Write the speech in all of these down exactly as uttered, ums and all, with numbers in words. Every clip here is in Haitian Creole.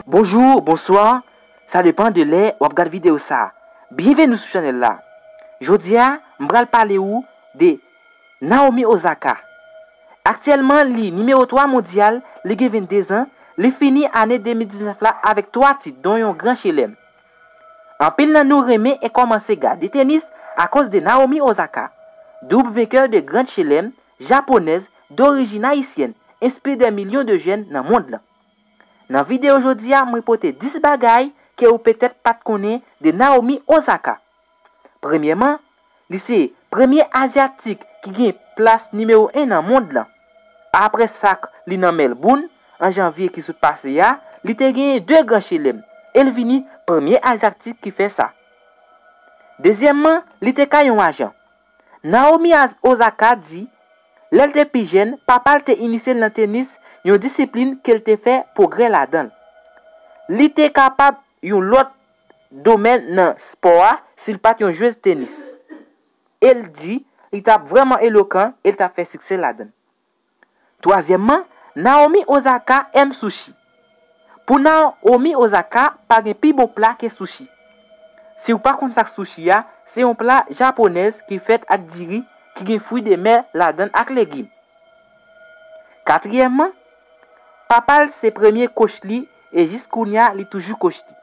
Bonjou, bonswa, sa depann de lè w ap gad videyo sa a. Byenveni sou chanèl la. Jodi a, m pral pale ou de Naomi Osaka. Aktyèlman, li nimewo twa mondyal, li gen venndezan, li fini ane de mil diznèf la avèk twa tit, don yon Gran Chelèm. Anpil nan nou renmen e kòmanse gade tenis akoz de Naomi Osaka, doub venkè de Gran Chelèm, japonèz, dorijin ayisyèn, enspire dè milyon de jèn nan mond lan. Nan videyo jodi a, mwen pote dis bagay ke ou petèt pa t konnen de Naomi Osaka. Premyèman, li se premye azyatik ki gen plas nimewo en nan mond lan. Apre sak li nan Melbourne, an janvye ki sot pase a, li te genyen de Gran Chelèm, e l vini premye azyatik ki fè sa. Dezyèmman, li te ka yon ajan. Naomi Az-, Osaka di, lè l te pi jèn, papa l te inisye l nan tenis, yon disiplin ke l te fè pwogrè ladan l. Li te kapab yon lòt domèn nan spò a si l pa t yon jwez tenis. E l di, li t ap vrèman elokan e l t ap fè siksè ladan l. Twazyèmman, Naomi Osaka èm sushi. Pou Naomi Osaka, pa gen pi bon pla ke sushi. Si w pa konn sa k sushi a, se yon pla japonèz ki fèt ak diri ki gen fwi de mè ladan l ak legim. Katriyèmman, papa l se premye coach li e jis kounye a li toujou coach li.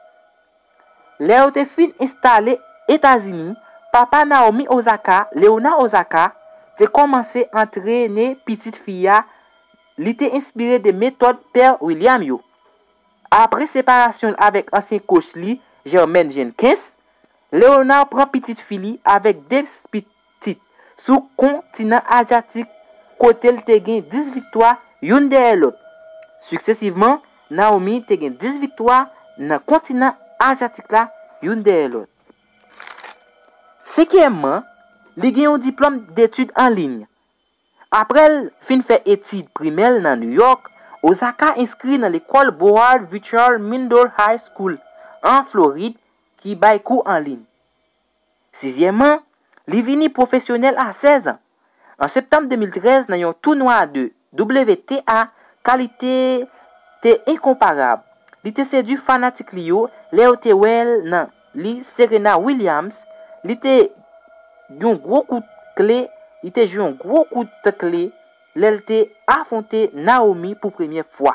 Lè yo te fin enstale Etazini, papa Naomi Osaka, Leona Osaka, te kòmanse antrene pitit fi a, li te enspire de metòd pè William yo. Apre separasyon l avèk ansyen coach li, Germaine Jenkins, Leona pran pitit fi li avèk de pitit sou kontinan azyatik kote l te gen dis viktwa youn dèyè lòt. Siksesivman, Naomi te gen dis viktwa nan kontinan azyatik la youn dèyè lòt. Senkyèmman, li gen yon diplòm detid an liy. Apre l fin fè etid primè l nan New York, Osaka enskri nan lekòl Broward Virtual Middle High School an Florid ki bay kou an liy. Sizyèmman, li vini pwofesyonèl a sèz an. An septanm de mil trèz, nan yon tounwa de W T A, kalite te enkonparab. Li te sedui fanatik li yo lè yo te wè l nan li Serena Williams. Li te yon gwo kout kle, li te jwe yon gwo kout kle lè l te afwonte Naomi pou premyè fwa.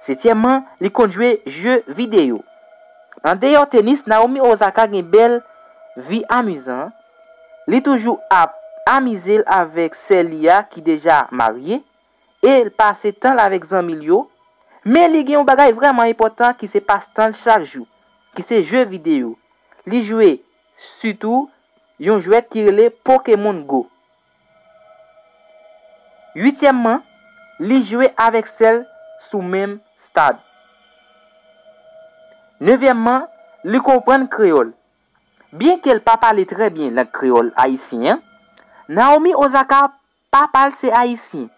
Setyèmman, li konn jwe je videyo. Andeyò tenis, Naomi Osaka gen bèl vi amizan. Li toujou ap amize l avèk sè li a ki deja marye, e l pase tan l avèk zanmi l yo. Men li gen yon bagay vrèman enpòtan ki se pastan l chak jou, ki se je videyo. Li jwe sitou yon jwèt ki rele Pokémon Go. Uityèmman, li jwe avèk sè l sou menm stad. Nevyèmman, li konprann kreyòl. Byenke l pa pale trè byen lang kreyòl ayisyen an, Naomi Osaka, papa l se ayisyen.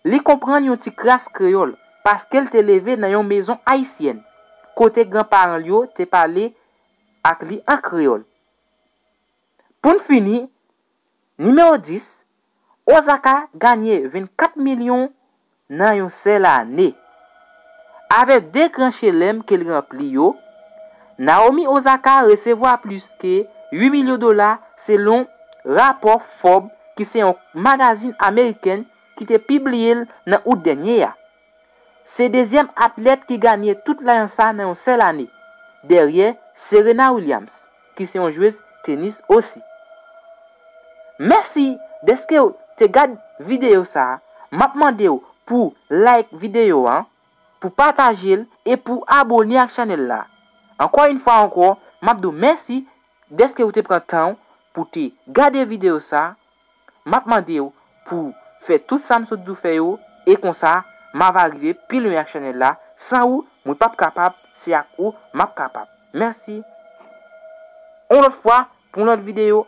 Li konprann yon ti kras kreyòl paske l te leve nan yon mezon ayisyèn, kote granparan l yo te pale ak li an kreyòl. Pou n fini, nimewo dis, Osaka ganye vennkat milyon nan yon sèl ane. Avèk de gran chelèm ke l ranpli yo, Naomi Osaka resevwa plis ke uit milyon dola selon rapò Forbes, ki se yon magazin ameriken ki te pibliye l nan out dènye a. Se dezyèm atlèt ki ganye tout lajan sa nan yon sèl ane, dèyè Serena Williams, ki se yon jwez tenis osi. Mèsi dèske w te gad videyo sa a. M ap mande w pou like videyo a, pou pataje l e pou abone ak chanèl la. Ankò yon fwa ankò, m ap di w mèsi dèske w te pran tan w pou te gade videyo sa a. M ap mande w pou fè tout sa m sot di w fè yo, e konsa, m ava rive pi lwen ak chanèl la. San ou, mwen p ap kapab, se ak ou m ap kapab. Mèsi. Yon lòt fwa, pou yon lòt videyo,